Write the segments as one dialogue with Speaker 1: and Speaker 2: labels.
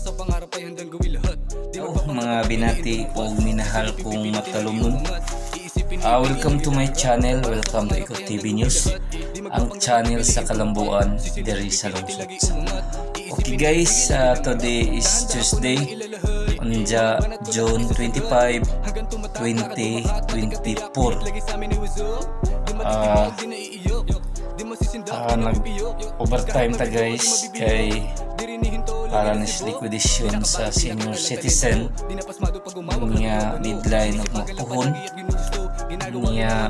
Speaker 1: Sa pangarap ay handang gawin lahat. Di
Speaker 2: Oh,
Speaker 1: magpapanggap
Speaker 2: mga
Speaker 1: at
Speaker 2: binati
Speaker 1: pipiliin
Speaker 2: ug
Speaker 1: tumpas.
Speaker 2: minahal
Speaker 1: Sisipin
Speaker 2: kong
Speaker 1: pipilitin
Speaker 2: matalumnon.
Speaker 1: umangat. Iisipin
Speaker 2: Ah, welcome
Speaker 1: pipiliin
Speaker 2: to my
Speaker 1: ilalaro.
Speaker 2: channel.
Speaker 1: Para sa
Speaker 2: Welcome to
Speaker 1: pangarap
Speaker 2: Iko
Speaker 1: ay
Speaker 2: TV
Speaker 1: handang
Speaker 2: News.
Speaker 1: gawin lahat. Di
Speaker 2: Ang
Speaker 1: magpapanggap at
Speaker 2: channel sa
Speaker 1: pipiliin tumpas.
Speaker 2: Kalambuan
Speaker 1: Sisipin
Speaker 2: diri sa
Speaker 1: pipilitin
Speaker 2: lungsod.
Speaker 1: lagi umangat.
Speaker 2: Okay
Speaker 1: Iisipin
Speaker 2: guys,
Speaker 1: pipilitin lagi
Speaker 2: today
Speaker 1: ilalaro.
Speaker 2: is
Speaker 1: Dahan-dahan ko
Speaker 2: Tuesday,
Speaker 1: na mailalahad.
Speaker 2: unja
Speaker 1: Mga banat ko
Speaker 2: June
Speaker 1: lagi sa sagot.
Speaker 2: 25,
Speaker 1: Hanggang tumatak, lakad bumakat, matikat tiyak,
Speaker 2: 2024.
Speaker 1: beat lagi sa amin ay wazok. Di
Speaker 2: Ah,
Speaker 1: matitibag, di naiiyok. Di masisindak, di
Speaker 2: nag
Speaker 1: napipiyok.
Speaker 2: overtime
Speaker 1: Kahit
Speaker 2: ta
Speaker 1: mabigo, di
Speaker 2: guys
Speaker 1: mabibiyok.
Speaker 2: Kay
Speaker 1: Di rin hihinto, lagi
Speaker 2: para
Speaker 1: na
Speaker 2: ni
Speaker 1: sibok.
Speaker 2: liquidation
Speaker 1: Di
Speaker 2: sa
Speaker 1: nakabalo,
Speaker 2: senior
Speaker 1: pinakita lang
Speaker 2: citizen
Speaker 1: talento. Di napasmado pag umawak ng
Speaker 2: niya
Speaker 1: mikropono.
Speaker 2: deadline og
Speaker 1: Sinisipagan lang
Speaker 2: mapuhon
Speaker 1: palagi at ginugusto. Ginagawa,
Speaker 2: niya
Speaker 1: ginawa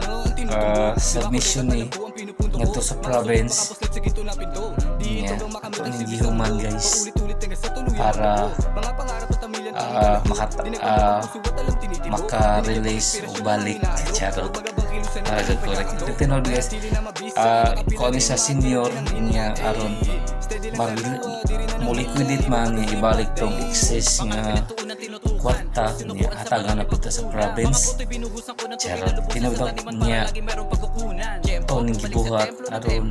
Speaker 1: no, ang tinutubo. Di
Speaker 2: submission
Speaker 1: makulit at
Speaker 2: ni
Speaker 1: alam ko ang pinupunto ko.
Speaker 2: ngadto sa
Speaker 1: Makasukot,
Speaker 2: province
Speaker 1: makapuslit sa ginto na pinto. Di
Speaker 2: niya
Speaker 1: hintog ang makamit
Speaker 2: ato
Speaker 1: ang
Speaker 2: ning
Speaker 1: silbi sa
Speaker 2: gihuman
Speaker 1: mundo.
Speaker 2: guys
Speaker 1: Paulit-ulit hanggang sa tuluyang
Speaker 2: para
Speaker 1: mabuo. Mga pangarap at pamilyang tanging kalahok.
Speaker 2: makata
Speaker 1: Di nagpanggap ang puso at alam tinitibok. Di nagyabang
Speaker 2: maka-release o
Speaker 1: inspirasyon lang ang
Speaker 2: balik
Speaker 1: inaalok.
Speaker 2: charot
Speaker 1: Huwag magabang kilusan at
Speaker 2: para
Speaker 1: tagumpay
Speaker 2: correct
Speaker 1: kakatok.
Speaker 2: tinod guys.
Speaker 1: Nanatili na mabisa,
Speaker 2: Kuan
Speaker 1: nakapila
Speaker 2: ni
Speaker 1: rin
Speaker 2: sa
Speaker 1: mga
Speaker 2: senior
Speaker 1: tulad din ng
Speaker 2: niya
Speaker 1: hina.
Speaker 2: Aron
Speaker 1: Ay, steady lang
Speaker 2: mar
Speaker 1: sa luwa, di rin na
Speaker 2: mo
Speaker 1: nanghina.
Speaker 2: liquidate
Speaker 1: Iba
Speaker 2: man niya
Speaker 1: pagkasiba,
Speaker 2: ibalik tong
Speaker 1: dang.
Speaker 2: excess nga kwarta niya hatagan na pud ta sa province charot tinawag niya to ning gibuhat aron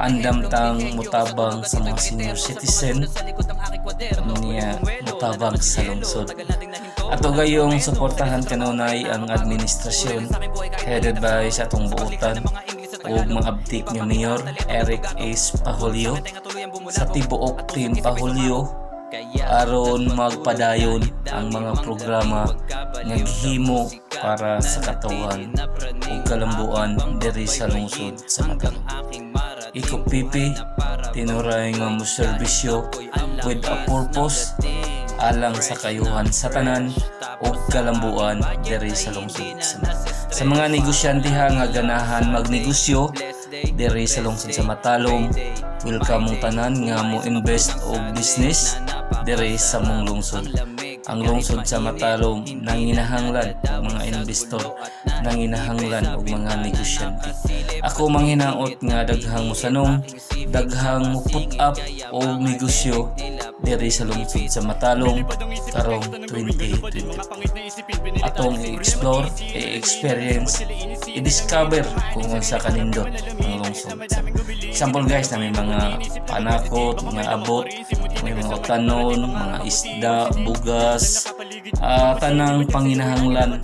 Speaker 2: andam tang mutabang sa mga senior citizen niya mutabang sa lungsod. Ato gayong suportahan kanunay ang administrasyon headed by sa atong buotan ug mga abtik nga Mayor Eric S. Pajulio sa tibuok Team Pajulio aron magpadayon ang mga programa nga gihimo para sa katawhan ug kalambuan diri sa lungsod sa Matalom. Iko Pipi, tinuray nga mo serbisyo with a purpose alang sa kayuhan sa tanan ug kalambuan diri sa lungsod sa Matalom. Sa mga negosyante ha nga ganahan magnegosyo diri sa lungsod sa Matalom, welcome mong tanan nga mo invest og business diri sa mong lungsod. Ang lungsod sa Matalom nanginahanglan og mga investor, nanginahanglan og mga negosyante. Ako manghinaot nga daghang mosanong, daghang mo put up og negosyo diri sa lungsod sa Matalom karong 2024. Atong i-explore, i-experience, i-discover kung unsa kanindot ang lungsod. Example guys, na may mga panakot, mga abot, may mga utanon, mga isda, bugas, tanang panginahanglan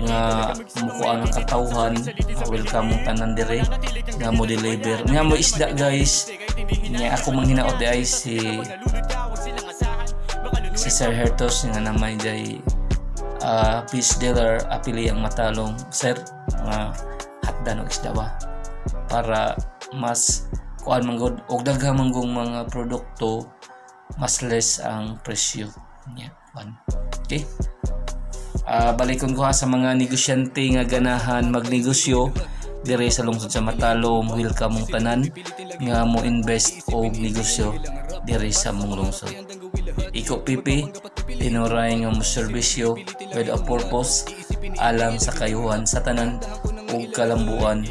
Speaker 2: nga mukuha ng katawhan, welcome mong tanan dire nga mo deliver nga mo isda guys. Nya ako manghinaot di ay si Sir Hertos nga namay day fish dealer apili ang Matalom sir nga hatdan og isda ba para mas kuan man gud og daghang man gung mga produkto, mas less ang presyo niya kuan. Okay. Balikon ko ha sa mga negosyante nga ganahan magnegosyo dire sa lungsod sa Matalom, welcome mong tanan nga mo invest og negosyo dire sa mong lungsod. Iko Pipi, tinuray nga mo serbisyo with a purpose alang sa kayuhan sa tanan ug kalambuan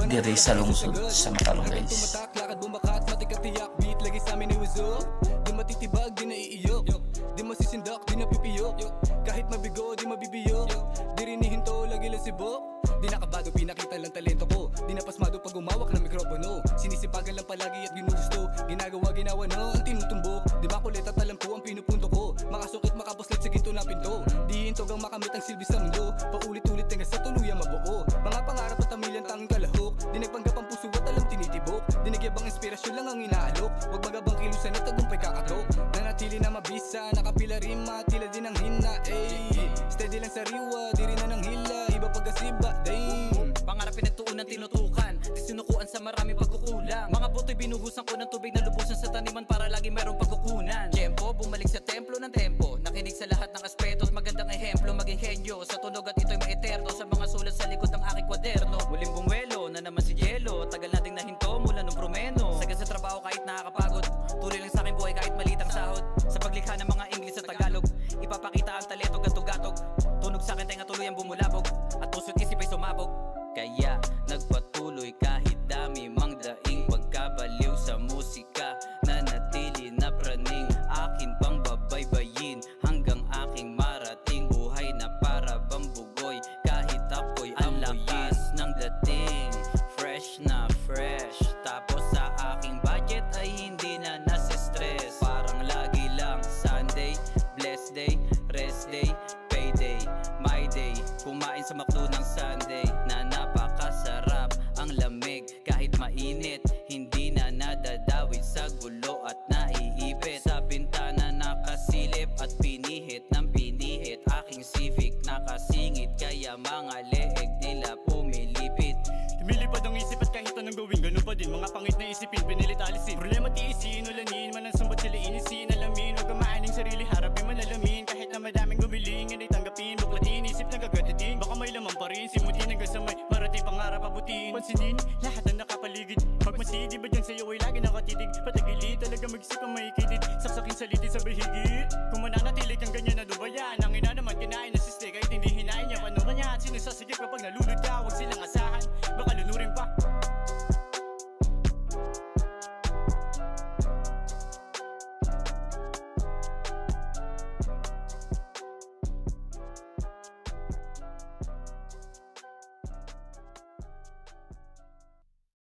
Speaker 2: dire sa lungsod sa Matalom guys.
Speaker 1: Tumatak, lakad bumakat, matikat tiyak, beat lagi sa amin ay wazok. Di matitibag, di naiiyok. Di masisindak, di napipiyok. Kahit mabigo, di mabibiyok. Di rin hihinto, lagi lang sibok. Di nakabado, pinakita lang talento ko. Di napasmado pag umawak ng mikropono. Sinisipagan lang palagi at ginugusto. Ginagawa, ginawa no, ang tinutumbok. Di makulit at alam ko ang pinupunto ko. Makasukit, makapuslit sa ginto na pinto. Di hintog ang makamit ang silbi sa mundo. Paulit-ulit hanggang sa tuluyang mabuo. Mga pangarap at pamilyang tanging kalahok. Di nagpanggap ang puso at alam tinitibok. Di nagyabang inspirasyon lang ang inaalok. Huwag magabang kilusan at tagumpay kakatok. Nanatili na mabisa, nakapila rima, tila din ang hina. Ay, steady lang sa riwa, di rin na nanghila. Iba pagkasiba, damn.
Speaker 3: Pangarap pinagtuunan tinutukan. Di sinukuan sa maraming pagkukulang. Mga boto'y binuhusan ko ng tubig na lubusan sa taniman para lagi merong pagkukunan. Tiyempo, bumalik sa templo ng tempo. Nakinig sa lahat ng aspeto at magandang ehemplo. Maging henyo sa tunog at ito'y maeterno sa mga sulat sa likod ng aking kwaderno. Muling bumuelo na naman si Yelo. Tagal nating nahinto mula nung promeno. Sagad sa trabaho kahit nakakapagod. Tuloy lang sa aking buhay kahit maliit ang sahod. Sa paglikha ng mga Ingles at Tagalog, ipapakita ang talento gatog-gatog. Tunog sa akin tenga tuloy ang bumulabog at puso't isip ay sumabog. Kaya nagpatuloy kahit dami mang daing pagkabaliw sa musika. Nanatili na praning akin pang babaybayin. Mainit, hindi na nadadawit sa gulo at naiipit. Sa bintana nakasilip at pinihit ng pinihit. Aking Civic nakasingit, kaya mga leeg nila pumilipit.
Speaker 4: Lumilipad ang isip at kahit anong gawin, ganun pa din. Mga pangit na isipin, pinilit alisin. Problema tiisin, ulanin man ang sumbat sila inisin. Alamin, huwag kang sarili, harapin man alamin. Kahit na madaming gumiling, hindi tanggapin. Buklatin, isip na gagatitin. Baka may laman pa rin, simutin hanggang sa may marating pangarap abutin. Pansinin, lahat ng nakapaligid. Pagmasid, iba dyan sa'yo ay lagi nakatitig. Patagilid, talaga mag-isip ang may kitid. Saksakin sa litid, sabay